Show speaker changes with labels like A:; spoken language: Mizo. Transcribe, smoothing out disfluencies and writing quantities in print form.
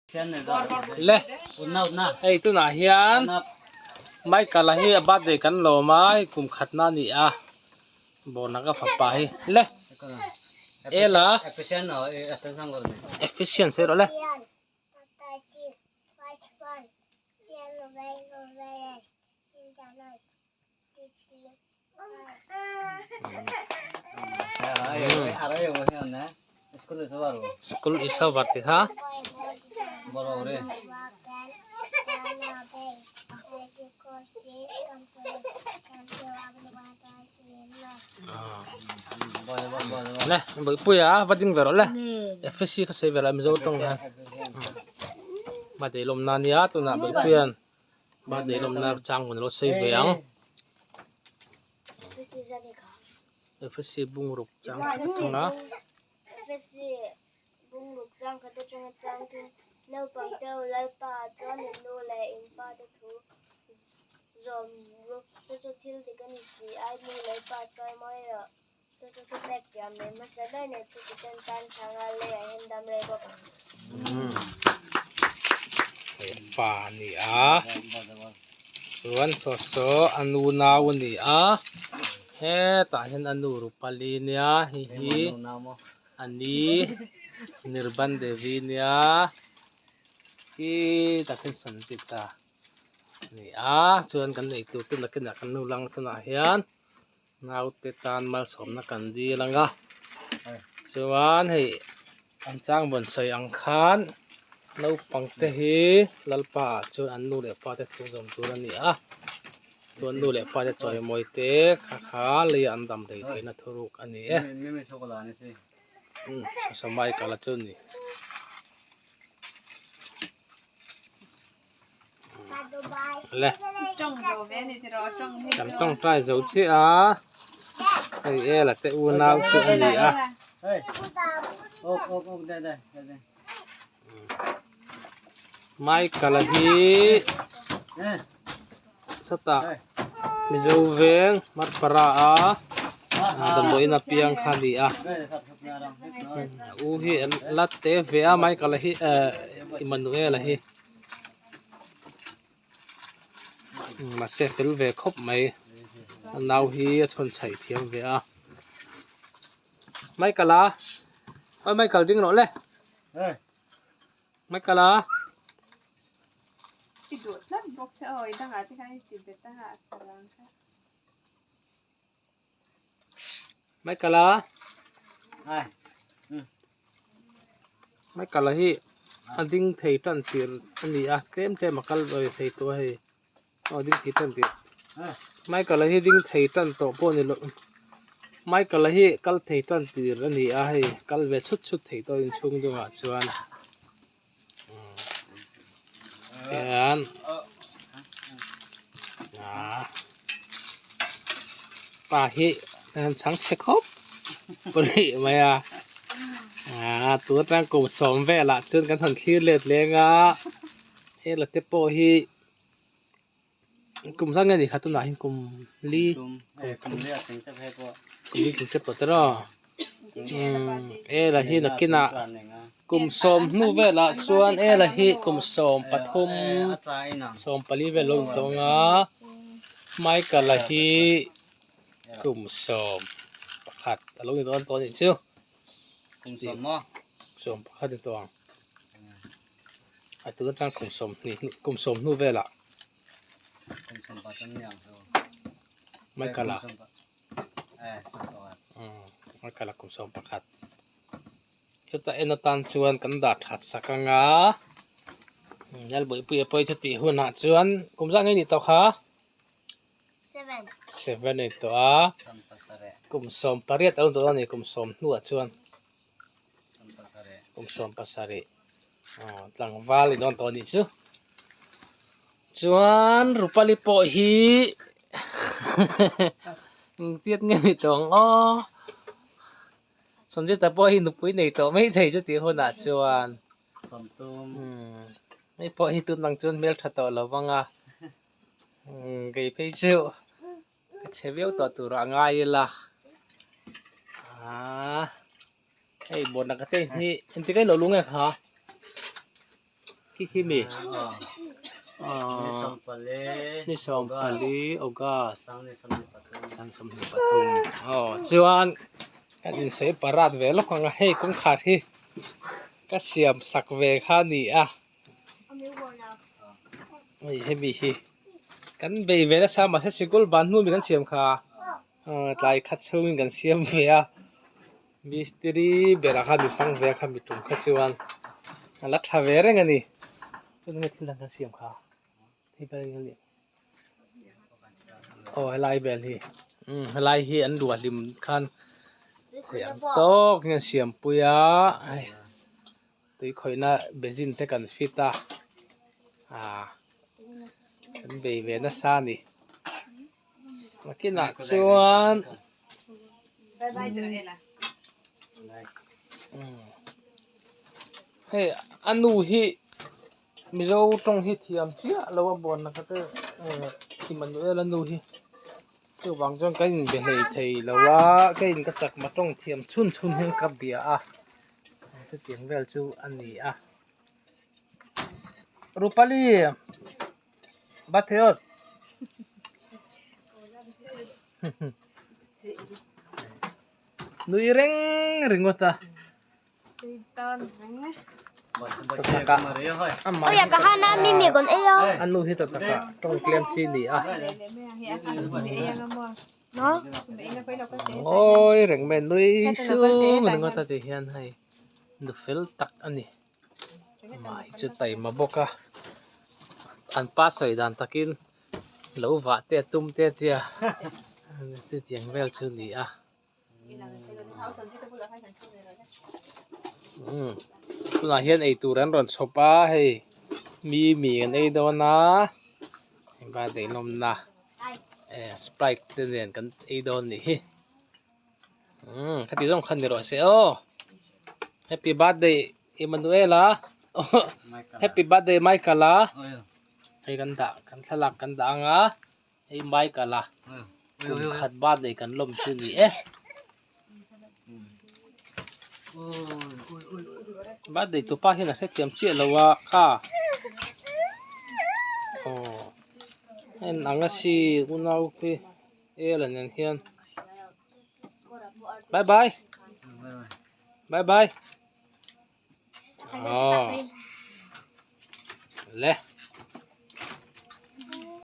A: Le hei tunah hian Michael-a hi a birthday kan lawm a hei kum khatna a ni a Bawrhnak a fapa hi le Ela Ephesians sawi rawh le. School is over tih kha. Le Bawihpuia va ding ve rawh le FSC kha sawi ve rawh Mizo tawng khan birthday lawmna ania tunah Bawihpuia'n Birthday lawmna chang hun alo sawi ve ang. FSC bungruk chang khat atanga.
B: FSC bungruk chang khat atanga chang thum naupang te u Lalpa ah chuan in nu leh in pa te thu zawm ru chu chu thil dik a ni si a nu leh pa chawi mawi rawh chu chu thu pek tiam mai hmasa ber nei chu tichuan tan thanga leiah hian dam rei bawk ang.
A: Pa a ni a chuan saw saw a nu nau a ni a hetah hian a nu Rupali nia hei hi a ni Nirban Devi nia khi tah khian Sanjita a ni a chuan kan eitur te nakinah kan nu lang tunah hian. Naute tan malsawmna kan dil ang a chuan hei an chang vawn sawi ang khan naupang te hi lalpa ah chuan an nu leh pa te thu zawm tur a ni a chuan nu leh pa te chawimawi te kha kha lei an dam rei theihna thuruk a ni e saw michael a chu a ni. Le kan tawngtai zo chiah a hei ela te unau chu a ni a Michael a hi sawtah Mizo veng Marpara a damdawiin a piang kha a ni a u hi la te ve a Michael a hi ehh Emmanuel a hi. Mahse a fel ve khawp mai a nau hi a chhawn chhaih thiam ve a Michael a awi Michael ding rawh le Michael a. Michael a Michael a hi a ding thei tan tir a ni a tlem tlem a kal ve thei tawh a hei aw a ding thei tan tir Michael a hi ding thei tan tawh pawh a ni lo Michael a hi kal thei tan tir a ni a hei kal ve chhut chhut thei tawh inchhung dungah chuan. Hian ah pa hi an chhang chhe khawp pahnih mai a ah tun atang kum sawm velah chuan kan han thlir let leng a hela te pawh hi kum zat nge ni kha tunah hian kum li kum li tling tep tawh tiraw ela hi nakinah kum sawm hnu velah chuan ela hi kum sawm pathum sawm pali vel lo intawng a Michael a hi kum sawm pakhat a lo ni dawn tawh a nih chu sawm pakhat a ni tawh ang a tun atang kum sawm hnih kum sawm hnu velah Michael a Michael a kum sawm pakhat chuta en atan chuan kan dah that sak anga Lalbuaipuia pawh hi chutih hunah chuan kum zat nge ni tawh kha seven a ni tawh a kum sawm pariat a lo ni tawh a ni kum sawm hnuah chuan. Kum sawm pasarih aw tlangval i dawn tawh anih chu chuan Rupali pawh hi engtiat nge ni tawh ang aw Sanjita pawh hi nupui nei tawh mai thei chu tih hunah chuan hei pawh hi tun ang chuan hmeltha tawh lo vang a kei phei chu. Ka chhe viau tawh turah a ngai ila aaa hei bawrhna ka te hi engtik a ilo lung e kha. Khi khi mi? Ni 14 August sang 23 aw chuan kan insawi parat ve lawk ang a hei kawngkhar hi ka siam sak ve kha a ni a hei hemi hi kan bei ve nasa mahse sikul ban hnu mi kan siam kha tlai khat chhungin kan siam ve a. Mistiri berah khan mi hmang ve a kha mi tum kha chuan a la tha ve reng a ni chuan enge thil dang kan siam kha hei ber eng a ni aw helai vel hi umm helai hi an luah hlim khan thei ang tawk hian siam pui a hei tui khawihna basin te kan fit a ah kan bei ve nasa a ni. Nakinah chuan hei a nu hi Mizo tawng hi thiam chiah lo a buan kha te Emmanuel a nu hi chuvang chuan ka inbe hlei thei lo a ka in ka chakma tawng thiam chhun chhun hian ka bia a chutiang vel chu a ni a Rupali. Batheot Nui reng ringawt a. A nu hi ta taka tawng tlem chi ni a. Ngawi reng mai nui sung ringawt a ti hian hei nu fel tak a ni. Amah hi chu taima bawk a an pa sawi dan takin lo vah te a tum te a tia chutiang vel chu a ni a umm tunah hian eitur an rawn chhawp a hei mimi an ei dawn a birthday lawmna eh sprite te nen kan ei dawn a nih hi. Umm khati zawng khan ni rawh se aw happy birthday Emmanuel-a happy birthday Michael-a hei kan dah kan thlalak kan dah ang a hei Michael-a kum khat birthday kan lawm chu ni e birthday tupa hian a hrethiam chiah lo a kha aw en ang a si unau te Ela nen hian bye bye bye bye oh le.